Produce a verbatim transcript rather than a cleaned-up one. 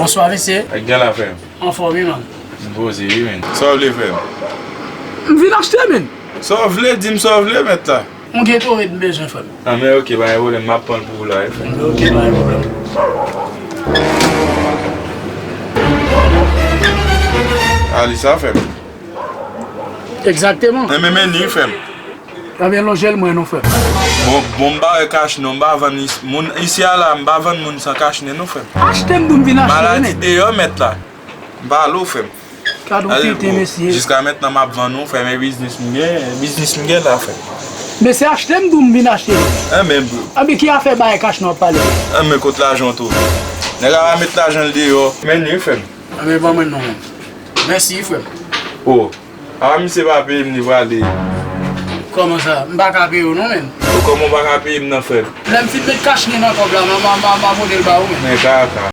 Bonswa, mesye. Ak gen la, frè m. Anfòm, wi, man. M poze, wi, men. Sa w vle, frè m? M vin achte, men. Sa w vle, di m sa w vle, mèt la. Yon Gatorade m bezwen, frè m. Ah, men ok, pa gen pwoblèm, m ap pran l pou ou la, wi, frè m. Ok, pa gen pwoblèm. Ali sa, frè m. Egzakteman. Enben, men li, frè m. Ebyen, lonje l mwen non, frè m. Bon, bon, m pa wè kachnen, m pa vann is-, moun isi a la, m pa vann moun san kachnen non, frè m. Achte m, di w m vin achte, maladi men. Deyò, mèt la. M pale w, frè m. Gad yon tenten, mesye. Jiska mentnan, m ap vann ou, frè m, e biznis m gen, biznis m gen la, frè m. Mesye, achte m, di w m vin achte. Enben, bro. Enben, ki afè bagay kachnen w ap pale? Enben, kot lajan w tou? Nèg la pa met lajan l deyò. Men li, frè m. Enben, ban mwen non, men. Mèsi, frè m. Oh. Ah, misye pa peye m, li prale. Kòman sa? M pa ka peye w non, men. Kòman w pa ka peye m nan, frè m? Lè m fin met kachnen nan kòb la, m a, m a, m a, m a vote l ba ou, men. Men kaka.